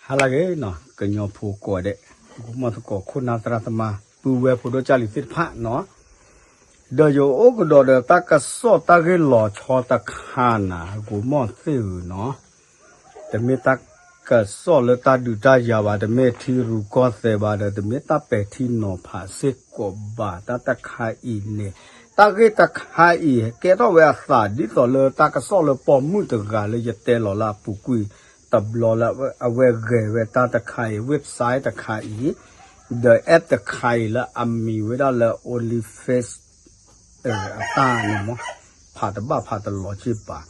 ဟါလၢအဂ့ၤနီၤ ကညီဖိကိးဂၤဒဲး, ဂီၤမီၢ်သကိးခိၣ်နၢ်သရၣ်သမါ ပုၢ်ဝဲၢ်ဖိဒိၣ်ကၢ်လံၤသ့ၣ်တဖၣ်နီၤ, ဒီးယအိၣ်ကဒီးဒီးတၢ်ကစီၣ်တၢ်ဂ့ၢ်လီၤဆီတခါနၤ ဂီၤမီၢ်သ့ၣ်ဧၢနီၤ, တမ့ၢ်တၢ်ကစီၣ်လၢတၢ်ဒုးတၢ်ယၤဘၣ်, တမ့ၢ်ထံရူၢ်ကီၢ်သဲးဘၣ်ဒီး တမ့ၢ်တၢ်ပဲာ်ထံနီၤဖးစ့ၢ်ကီးဘၣ်, တၢ်တခါအံၤန့ၣ်, တၢ်ဂ့ၢ်တခါအံၤ ကဲထီၣ်ဝဲအသးဒ်သိးလၢတၢ်ကစီၣ်လၢပိာ်မုၣ်တဂၤလၢယတဲလီၤလၢအပူၤကွံာ် တဘျီလၢအဝဲဂဲၤဝဲတၢ်တခါအံၤ website တခါအံၤ, ဒီး app တခါအံၤလၢအမံၤဝဲဒၣ်လၢ OnlyFans အတၢ်န့ၣ်မး, ဖးတဘၣ်ဖးတလီၤက့ၤဘၣ်,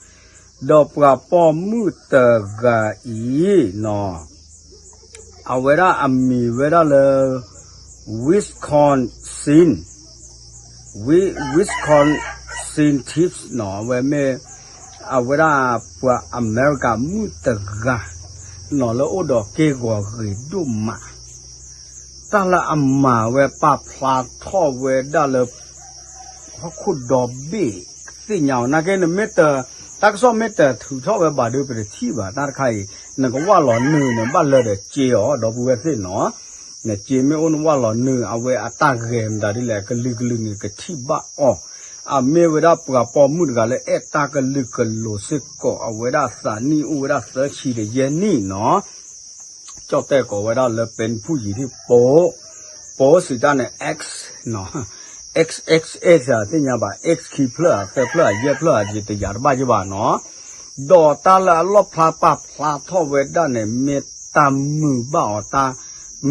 ဒီးပှၤပိာ်မုၣ်တဂၤအံၤနီၤ အဝဲဒၣ်အမံၤဝဲဒၣ်လၢ Wisconsin, Wisconsin Tips နီၤ, အဝဲမ့ၢ် အဝဲဒၣ်ပှၤအမဲရကၤမုၣ်တဂၤ နီၤလၢအိၣ်ဒီးက့ၢ်ဂီၤဂ့ၤဒိၣ်မး, တၢ်လၢအမၤဝဲပာ်ဖျါထီၣ်ဝဲဒၣ်လၢ ဟီၣ်ခိၣ်ဒီဘ့ၣ် သ့ၣ်ညါအီၤ နာ်က့နမ့ၢ်တ, တၢ်ကစီၣ်မ့ၢ်တထုးထီၣ်ဝဲဘၣ်ဒီး ပတထံၣ်ဘၣ်တၢ်တခါအံၤ, နကဝၢ်လီၤနုာ်န့ၣ် ဘၣ်လၢဒီးစ့အီၤ ဒီပုၢ်ဝဲၢ်သ့ၣ်နီၤ, နစ့မ့ၢ်အိၣ်နဝၢ်လီၤနုာ် အဝဲအတၢ်ဂဲၤမတၤဒ်လဲၣ် ကလုာ်ကလုာ်န့ၣ် ကထံၣ်ဘၣ်အီၤ, အမ့ၢ်ဝဲဒၣ်ပှၤပိာ်မုၣ်တဂၤလၢအဲၣ်တၢ်ကလုာ်ကလိၤစ့ၢ်ကီး အဝဲဒၣ်သးနံၣ်အိၣ်ဝဲဒၣ်သၢဆံဒီးယဲၢ်နံၣ်နီၤ ကၠီၣ်တဲၣ်ကိးဝဲဒၣ်လၢပဲနဖူၣ်ယံၤထံၣ်ပိ, ပိစံးတၢ်န့ၣ် X, X X X သ့ၣ်ညါဘၣ် X ခံဖျၢၣ်ဧါ သၢဖျၢၣ်ဧါ ယဲၢ်ဖျၢၣ်ဧါ ယတယာ်တဘၣ်ယဘၣ်နီၤ, ဒီးတၢ်လၢအလီၣ်ဖျါပာ်ဖျါထီၣ်ဝဲဒၣ်န့ၣ် မ့ၢ်တၢ်မုာ်ဘၣ်အီၤ တၢ်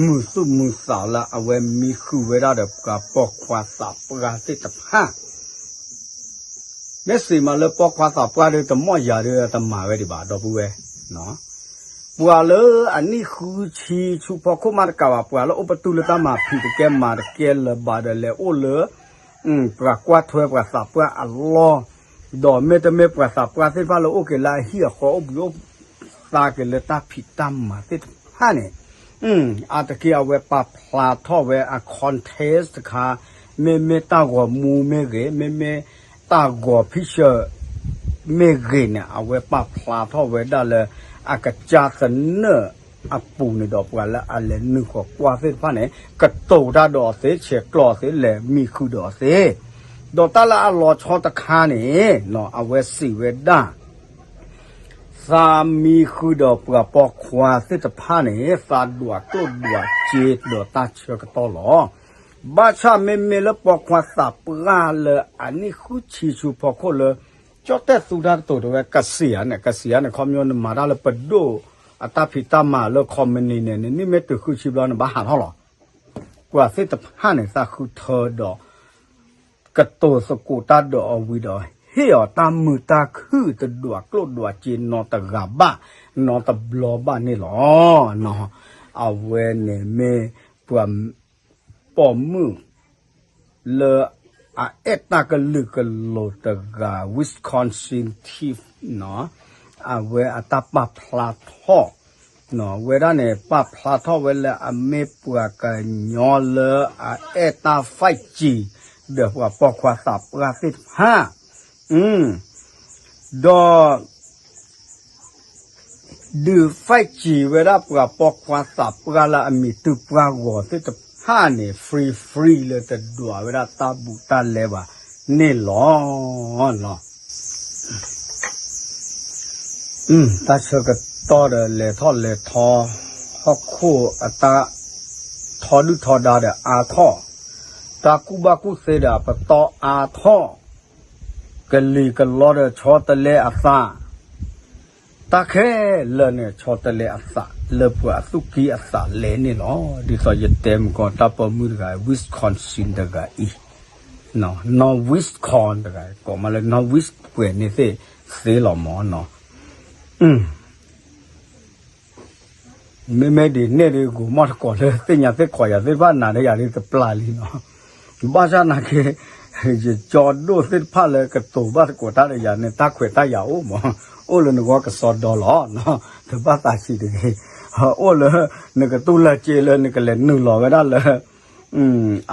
မုာ်သူၣ်မုာ်သးလၢအဝဲမံဃုာ်ဝဲဒၣ်ဒီးပှၤပိာ်ခွါသးပှၢ်သ့ၣ်တဖၣ် မ့ၢ်စံးမးလၢပိာ်ခွါသးပှၢ်ဒီး တမီၢ်ယၤဒီးတမၤဝဲဒံးဘၣ် ဒီပုၢ်ဝဲၢ်, ပှၤလၢအနံၣ်ဃုဆံဆူဖီခိၣ်မးတကးဘၣ် ပှၤလၢအိၣ်ပတုာ်လၢတၢ်မၤဖံးတကဲမၤတကဲလၢၤဘၣ်ဒီး လဲၤအိၣ်လၢ ပှၤကွၢ်ထွဲပှၤသးပှၢ်အလီၢ်, ဒီးမ့တမ့ၢ်ပှၤသးပှၢ်သ့ၣ်တဖၣ်လၢအိၣ်က့ၤလၢအဟံၣ်အဃီ အိၣ်ဘှံးအိၣ်သါက့ၤလၢတၢ်ဖံးတၢ်မၤသ့ၣ်တဖၣ်န့ၣ်, အါတက့ၢ်အဝဲပာ်ဖျါထီၣ်ဝဲအ contest တခါ, မ့မ့ၢ်တၢ်ဂီၤမူမ့ၢ်ဂ့ၤ, မ့မ့ၢ်တၢ်ဂီၤ picture မ့ၢ်ဂ့ၤန့ၣ် အဝဲပာ်ဖျါထီၣ်ဝဲဒၣ်လၢ အကစၢ်သနၢၣ်အပူၤန့ၣ်ဒီး ပှၤလၢအလဲၤနုာ်ဃီၤကွၢ်သ့ၣ်တဖၣ်န့ၣ် ကတိၤတၢ်ဒီးအီၤသ့ ဆဲးကျိးအီၤသ့ လဲၤမံဃုာ်ဒီးအီၤသ့, ဒီးတၢ်လၢအလီၤဆီတခါန့ၣ် အဝဲစံးဝဲဒၣ် သးမံဃုာ်ဒီးပှၤပိာ်ခွါသ့ၣ်တဖၣ်န့ၣ် သးဒွးကျိၣ်ဒွးစ့ဒီးတၢ်ဆၢကတီၢ်လီၤ. ဘၣ်ဆၣ်မ့မ့ၢ်လၢပိာ်ခွါသးပှၢ်လၢအနံၣ်ဃုဆံဆူဖီခိၣ်လၢ ကၠီၣ်တဲၣ်သူတၢ်ကတိၤတဲဝဲ ကစံးဧါန့ၣ် ကစံးဧါန့ၣ် ခီပညီနမၤတၢ်လၢပဒိၣ်အတၢ်ဖံးတၢ်မၤလၢ company န့ၣ် နနံၣ်မ့ၢ်တုၤဃုဆံဘျီ နဘၣ်ဟးထီၣ်လီၤ. ပှၤသ့ၣ်တဖၣ်န့ၣ် သးဃုထၢဒီး ကတိၤသကိးတၢ်ဒီးအီၤဝံၤဒီး ဟ့ၣ်အီၤတၢ်မုာ်တၢ်ခုၣ် တဒွးကျိၣ်ဒွးစ့နီတဂၤဘၣ် နီတဘျီဘၣ်န့ၣ်လီၤ. အဝဲန့ၣ်မ့ၢ်ပှၤပိာ်မုၣ် လၢအအဲၣ်တၢ်ကလုာ်ကလိၤတဂၤ Wisconsin Tips နီၤ, အဝဲအတၢ်ပာ်ဖျါထီၣ် ဝဲဒၣ်န့ၣ် ပာ်ဖျါထီၣ်ဝဲလၢအမ့ၢ်ပှၤကညီလၢအအဲၣ်တၢ် fight ကံၤ ဒီးပှၤပိာ်ခွါသးပှၢ်သ့ၣ်တဖၣ် ဒီး ဒုး fight ကံၤ ဝဲဒၣ်ပှၤပိာ်ခွါသးပှၢ်လၢအမံၤတုၤပှၢ်ဂီၤသ့ၣ်တဖၣ်န့ၣ် free free လၢတဒွးဝဲဒၣ်တၢ်ဘူးတၢ်လဲဘၣ်န့ၣ်လီၤ. တၢ်ဆၢကတီၢ်ဒီးလဲၤထီၣ်လဲၤထီ ဟီၣ်ခိၣ်အတၢ်ထီဒုၣ်ထီဒါဒီးအါထီၣ်, တၢ်ကူၣ်ဘၣ်ကူၣ်သ့ဒီးအပတီၢ်အါထီၣ်, ကလံၤကလီဒီးဆီတလဲအသး, တၢ်ခဲလၢာ်န့ၣ် ဆီတလဲအသးလၢပှၤအသူၣ်ကံၢ်အသးလဲန့ၣ်လီၤ. ဒ်သိးယတဲမုၢ်ကီၢ်တၢ်ပိာ်မုၣ်တဂၤ Wisconsin တဂၤအံၤ, နီၢ် Wisconsin တဂၤ ကိးမးလၢ နီၢ် Wis ပှဲၤန့ၣ်သ့ၣ်သ့လီၤမးနီၤ. မ့မ့ၢ်ဒ်န့ၣ်ဒီး ကိးမးတကိးလၢသ့ၣ်ညါသ့ၣ်ခိးယၤသ့ၣ်တဖၣ်နၤဒီးယၤဒ်တပျၢ်လံနီၤ. ဘၣ်ဆၣ်နာ်က့ ယကၠီဒိၣ်သ့ၣ်တဖၣ်လၢကတိၤဘၣ်သကိးတၢ်ဒီးယၤန့ၣ် တၢ်ခွဲးတၢ်ယာ်အိၣ်မး, အိၣ်လၢနဂီၢ်ကစီဒီလီၤ, တဘၣ်သးဆံးတဂ့ၤ, အိၣ်လၢနကတူၢ်လၢက့လၢနကလဲၤနုာ်လီၤဝဲဒၣ်လၢ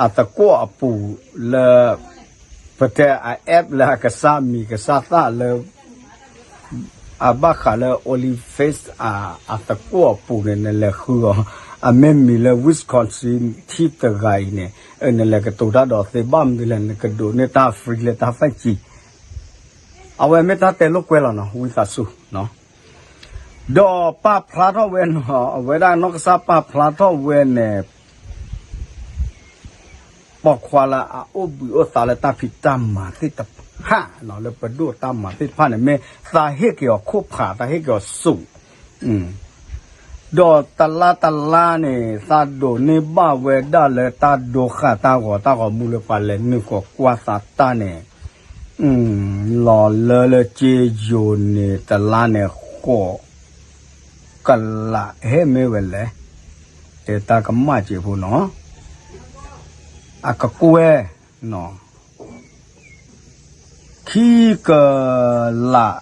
အသကိးအပူၤလၢ ပတဲအ app လၢအကစၢ်မံၤကစၢ်သၣ်လၢ အဘၣ်ဃးလၢ OnlyFans အသကိးအပူၤန့ၣ် နလဲၤဃုအီၤ, အမ့ၢ်မံၤလၢ Wisconsin ထံတဂၤအံၤန့ၣ် နလဲၤကတိၤတၢ်ဒီးသ့ဘၣ်မနုၤလဲၣ် နကဒိးန့ၢ်တၢ် free လၢတၢ် five G အဝဲမ့ၢ်တၢ်တဲလိာ်ကွဲလီၤနီၤ ဝံသးစူၤ ဒီးပာ်ဖျါထီၣ်ဝဲနီၤ အဝဲဒၣ်နီၢ်ကစၢ်ပာ်ဖျါထီၣ်ဝဲန့ၣ် ပိာ်ခွါလၢအအိၣ်ဘှံးအိၣ်သါလၢတၢ်ဖံးတၢ်မၤသ့ၣ်တဖၣ်နီၤ လၢပဒိၣ်တၢ်မၤသ့ၣ်တဖၣ်န့ၣ် မ့ၢ်သးဟ့ၣ်က့ၤအီၤခိၣ်ဖး သးဟ့ၣ်က့ၤအီၤစူး ဒီးတလါတလါန့ၣ် သးဒိးန့ၢ်ဘၣ်ဝဲဒၣ်လၢတၢ်ဒိဃာ်တၢ်ဂီၤတၢ်ဂီၤမူလၢပှၤလဲၤနုာ်ဃီၤကွၢ်သးတၢ်န့ၣ် လီၤလၢလၢက့ယိၤန့ၣ် တလါန့ၣ် ဃိးကလး ဟဲမ့ၢ်ဝဲလဲၣ်, တဲတၢ်ကမၣ်စ့းဖိနီၤ, အကကွဲၢ် ခံကလး,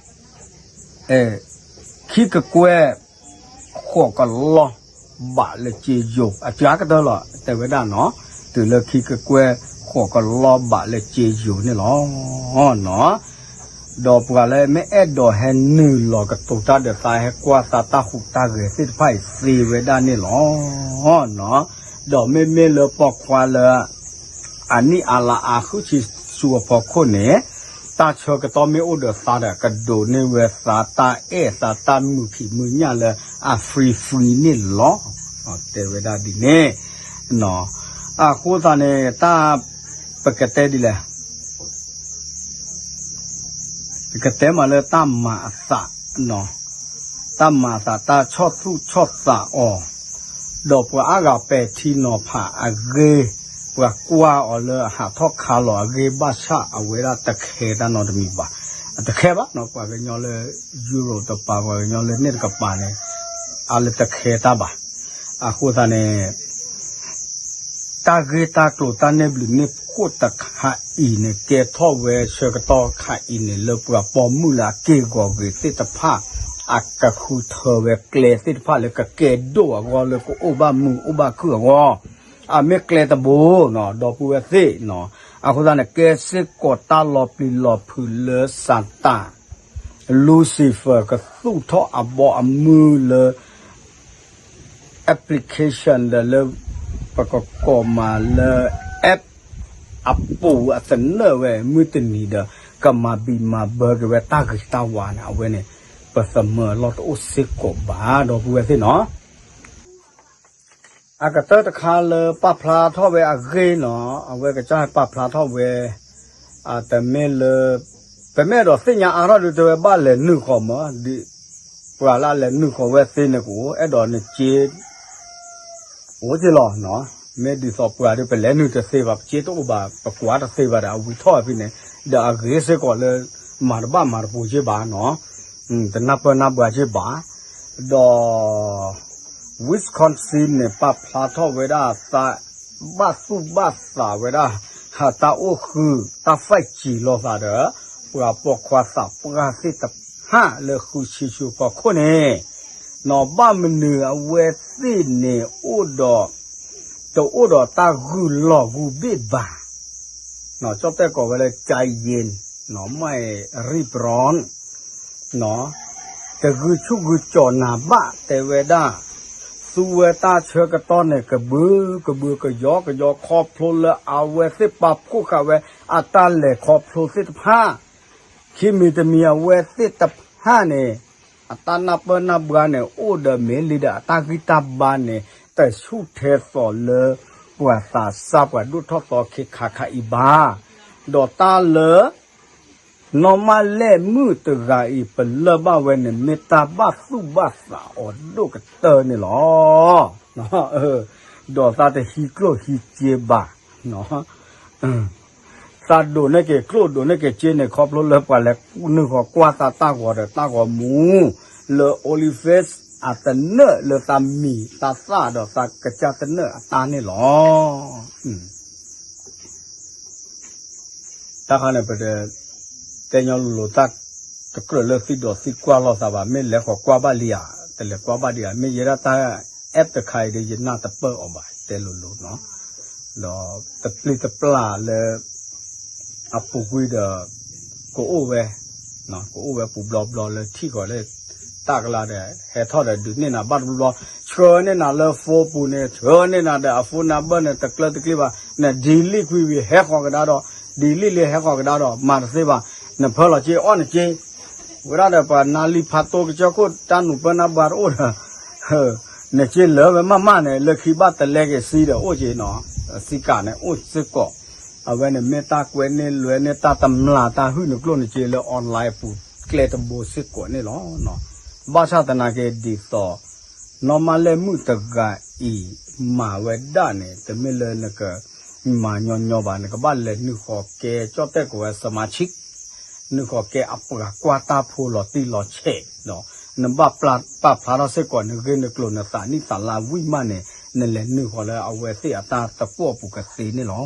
ခံကကွဲၢ် ဃိးကလီၤဘးလၢက့ယိၤ အစှၤကတၢၢ်လီၤ တဲဝဲဒၣ်နီၤ, တုၤလၢခံကကွဲၢ် ဃိးကလီၤဘးလၢက့ယိၤန့ၣ်လီၤ. ဒီးပှၤလၢမ့ၢ်အဲၣ်ဒိးဟဲနုာ်လီၤကတိၤတၢ်ဒီးသး ဟဲကွၢ်သးတၢ်ဟူးတၢ်ဂဲၤသ့ၣ်တဖၣ်အံၤသ့ဝဲဒၣ်န့ၣ်လီၤ. ဒီးမ့မ့ၢ်လၢပိာ်ခွါလၢ အနံၣ်အါလါအါ ဃုဆံဆူအဖီခိၣ်န့ၣ် တၢ်ဆၢကတီၢ်မ့ၢ်အိၣ်ဒီးသးဒီး ကဒိးန့ၢ်ဝဲသးတၢ်အဲၣ်သးတၢ်မုာ်ဖံးမုာ်ညၣ်လၢအ free free န့ၣ်လီၤ. တဲဝဲဒၣ်ဒ်န့ၣ်, အဃိသတးန့ၣ် တၢ် ပကတဲဒ်လဲၣ် ပကတဲမးလၢတၢ်မၤအသး, တၢ်မၤအသး တၢ်ဆီၣ်သူၣ်ဆီၣ်သးအီၤ, ဒီးပှၤအါဂၤပဲာ်ထံနီၤဖးအဂ့ၢ်, ပှၤကွၢ်အီၤလၢအဟးထီၣ်ခါလီၤအဂ့ၢ် ဘၣ်ဆၣ်အဝဲဒၣ်တခဲတၢ်နီတမံၤဘၣ်. အတခဲဘၣ်နီၤ ပှၤကညီလၢ Europe တပၤ ပှၤကညီလၢန့ၣ်တကပၤန့ၣ် အလၢတခဲတၢ်ဘၣ်. အဃိသတးန့ၣ် တၢ်ဂ့ၢ်တၢ်ကျိၤတၢ်နဲၣ်ဘျုးန့ၣ်ခိၣ်တခါအံၤန့ၣ် ကဲထီၣ်ဝဲဆၢကတီၢ်ခါအံၤန့ၣ် လၢပှၤပိာ်မုၣ်လၢအက့ၢ်ဂီၤဂ့ၤသ့ၣ်တဖၣ် အကဃုထၢဝဲကျဲသ့ၣ်တဖၣ်လၢကကဲဒိၣ်အဂီၢ် လၢကအိၣ်ဘၣ်မုာ်အိၣ်ဘၣ်ခုၣ်အဂီၢ်, အမ့ၢ်ကျဲတဘိနီၤ ဒီပုၢ်ဝဲၢ်သ့ၣ်နီၤ. အဃိသတးန့ၣ် ကဲစ့ၢ်ကီးတၢ်လီၤပျံၤလီၤဖုးလၢစၤတၢ် Lucifer ကသူၣ်ထီၣ်အဘီအမုၢ်လၢ application ဒီးလၢ ပကကိးမးလၢ app အပူၤအသနၢၣ်ဝဲ မုၢ်တနံၤဒီး ကမၤဘံးမၤဘၢက့ၤဝဲတၢ်ဂ့ၤတၢ်ဝါန့ၣ် အဝဲန့ၣ် ပသးမၢအလီၢ်တအိၣ်စ့ၢ်ကီးဘၣ် ဒီပုၢ်ဝဲၢ်သ့ၣ်နီၤ. အကတၢၢ်တခါလၢပာ်ဖျါထီၣ်ဝဲအဂ့ၢ်နီၤ အဝဲကစၢ်ဟဲပာ်ဖျါထီၣ်ဝဲ အတမ့ၢ်လၢ ပမ့ၢ်အဲၣ်ဒိးသ့ၣ်ညါအါထီၣ်ဒုးတဲဝဲဘၣ်လဲၤနုာ်ဃီၤမး ဒ် ပှၤလၢအလဲၤနုာ်ဃီၤဝဲသ့န့ၣ်ကအိၣ် အဲၣ်ဒိးနစ့ အိၣ်က့လီၤနီၤ. မ့ၢ်ဒ်သိးပှၤဒုးပလဲၤနုာ်တသ့ဘၣ် ပစ့တအိၣ်ဘၣ် ပကွၢ်တသ့ဘၣ်ဒီး အဝံထီၣ်ဖဲန့ၣ် ဒီးအဂ့ၤစ့ၢ်ကီးလၢ မၤတဘၣ်မၤတပူၤက့ဘၣ်နီၤ တနၢ်ပၢၢ်နၢ်ဘှါက့ဘၣ် ဒီး Wisconsin န့ၣ် ပာ်ဖျါထီၣ်ဝဲဒၣ်သး ဘၣ်သူၣ်ဘၣ်သးဝဲဒၣ် တၢ်အိၣ်ဃုာ် တၢ် five G လိာ်သးဒီး ပှၤပိာ်ခွါသးပှၢ်သ့ၣ်တဖၣ်လၢဃုဆံဆူဖီခိၣ်န့ၣ် နီၤ ဘၣ်မနုၤအဝဲသ့ၣ်န့ၣ်အိၣ်ဒီး တအိၣ်ဒီးတၢ်ဂုာ်လီၤဂုာ်ဘ့ၣ်ဘၣ် ကၠီၣ်တဲၣ်ကိးဝဲလၢ Giant နီၤ မ့ၢ် Rip Roaring နီၤ တဂုာ်ဆူၣ်ဂုာ်ကၠီၤနၤဘၣ် တဲဝဲဒၣ် သူဝဲတၢ်ဆၢကတီၢ်န့ၣ် ကဘုးကဘုးကယီကယီခီဖျိလၢအဝဲသ့ၣ်ပာ်ဖှိၣ်ဃာ်ဝဲ အတၢ်လဲၤခီဖျိသ့ၣ်တဖၣ် ခံမံၤတမံၤအဝဲသ့ၣ်တဖၣ်န့ၣ် အတၢ်နၢ်ပၢၢ်နၢ်ဘှါန့ၣ် အိၣ်ဒီးမ့ၢ်လံဒီးအတၢ်ဂံၢ်တၢ်ဘါန့ၣ် တဆူၣ်ထဲသိးလၢ ပှၤသးစၢ်ပှၤဒိၣ်ထီၣ်သီခ့ခါခါအံၤဘၣ်. ဒီးတၢ်လၢ နီၢ်မၢ်လဲၣ်မုၣ်တဂၤအံၤ ပလၢၢ်ဘၣ်ဝဲန့ၣ် မ့ၢ်တၢ်ဘၣ်သူၣ်ဘၣ်သးအီၤဒိၣ်ကတၢၢ်န့ၣ်လီၤ. ဒီးသးတဟံးကျိၣ်ဟံးစ့ဘၣ် သးဒိးန့ၢ်က့ၤကျိၣ်ဒိးန့ၢ်က့ၤစ့န့ၣ် ခီဖျိလၢပှၤလဲၤနုာ်ဃီၤကွၢ်သးတၢ်ဂီၤဒီးတၢ်ဂီၤမူ လၢ OnlyFans အသနၢၣ်လၢသးမံၤသးသၣ်ဒီးသးကစၢ်သနၢၣ်အတၢ်န့ၣ်လီၤ. တၢ်ခါန့ၣ် ပတတဲညီလိၤလိၤ တၢ်တကြၢးလၢသံဒိးသံကွၢ်လိာ်သးဘၣ် မ့ၢ်လဲၤဃီၤကွၢ်ဘၣ်လံဧါ တလဲၤကွၢ်ဘၣ်ဒံးဧါ မ့ၢ်ယဲဒၣ်တၢ် app တခါအံၤဒီး ယနၢ်တပၢၢ်အီၤဘၣ် တဲလိၤလိၤနီၤ ဒီးတပျံၤတပျၢ်လၢ အပူၤကွံာ်ဒီး ကအိၣ်ဝဲ ကအိၣ်ဝဲပူၤဘျီဘျီလၢထံၣ်ဃီၤလၢ တၢ်ကလါဒီး ဟဲထီၣ်ဒီးဒုးန့ၢ်နၤဘၣ်တဘျီဘျီ, ဆှၢန့ၢ်နၤလၢ phone ပူၤန့ၣ် ဆှၢန့ၢ်နၤဒီးအ phone number န့ၣ် တကျၢတကျ့ဘၣ်, န delete ကွံာ်ဝံၤ ဟဲဃီၤကဒါဒီး delete လံဟဲဃီၤကဒါဒီး မၤတသ့ဘၣ်, နဖၢလီၤက့ၤအီၣ်နက့ၤ ဝဲဒၣ်ဒီးပှၤနါလံဖးတိကစၢၢ်ခိၣ်တၢ်နူၤပၢနၢ်ဘါတအိၣ်ဒီး နက့ၤလၢဝဲမးမးန့ၣ် လၢခံဘၣ်တလဲက့ၤစံဒီးအိၣ်က့ၤနီၤ, စံကးန့ၣ်အိၣ်စ့ၢ်ကီး, အဝဲန့ၣ်မ့ၢ်တၢ်ကွဲန့ၢ်လွဲန့ၢ်တၢ်တမျးတၢ်ဟုၣ်နကျိၣ်နက့ၤလၢ online ပူၤကျဲတဘိစ့ၢ်ကီးန့ၣ်လီၤ. ဘၣ်ဆၣ်သနာ်က့ဒ်သိး နီၢ်မါလဲၢ်မုၣ်တဂၤအံၤ မၤဝဲဒၣ်န့ၣ် တမ့ၢ်လၢနက မၤညီညီဘၣ်, နကဘၣ်လဲၤနုာ်ဃီၤကဲ ကၠီၣ်တဲၣ်ကိးဝဲ စမၤဆံး နုာ်ဃီၤကဲအပှၤကွၢ်တၢ်ဖိလီၤတံၢ်လီၤဆဲးဒီး နဘၣ်ပာ်ဖျါထီၣ်စ့ၢ်ကီးနဂ့ၢ်နကျိၤနသးနံၣ်သးလါဝံၣ်မးန့ၣ် နလဲၤနုာ်ဃီၤလၢအဝဲသ့ၣ်အတၢ်သကိးပူၤကသ့န့ၣ်လီၤ.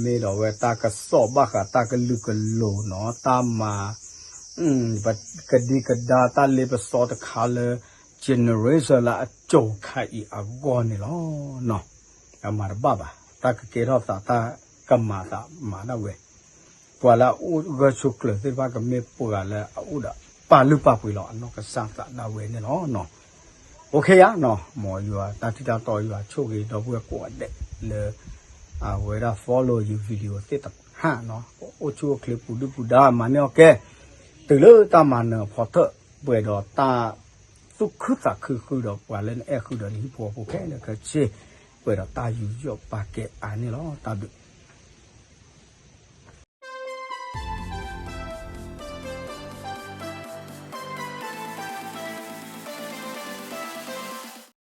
မ့ၢ်ဒီးဝဲတၢ်ကစီၣ်ဘၣ်ဃးတၢ်ကလုာ်ကလိၤနီၤ, တၢ်မၤ ပကဒံကဒါတၢ်လ့ပစီတခါလၢ generation လၢအကၠိၤခါအံၤအဂီၢ်န့ၣ်လီၤ. အမၤတဘၣ်ဘၣ်, တၢ်ကကဲထီၣ်သးတၢ်ကမၤသးမၤဒၣ်ဝဲ, ပှၤလၢအအိၣ်ဂၢၢ်ဆိးကျၢၤသ့ၣ်တဖၣ်ကမ့ၢ်ပှၤလၢအအိၣ်ဒီးပာ်လုၢ်ပာ်ပှ့ၤလီၤအနီၢ်ကစၢ်သးဒၣ်ဝဲန့ၣ်လီၤ. အိၣ်ခ့ယါနီၤ, မ်ယွၤတၢ်ထံၣ်တၢ်တီယွၤဆိၣ်ဂ့ၤဒီပုၢ်ဝဲၢ်ကိးဂၤဒဲးလၢ အဝဲဒၣ် follow ယ video သ့ၣ်တဖၣ်နီၤ, အိၣ်ဆူၣ်အိၣ်ချ့ပူၤဒုၣ်ပူၤဒါ မၤန့ၢ်အီၣ်ကဲ တုၤလၢတၢ်မၤနၢၤဖီထၢၣ် ပှဲၤဒီးတၢ်သူၣ်ခုသးခုဃုာ်ဒီးပှၤလၢနအဲၣ်ဃုာ်ဒီးနဟံၣ်ဖိဃီဖိခဲလၢာ်ခဲဆ့, ပှဲၤဒီးတၢ်ယူးယီၣ်ပာ်ကဲအါန့ၣ်လီၤ. တၢ်ဘျုး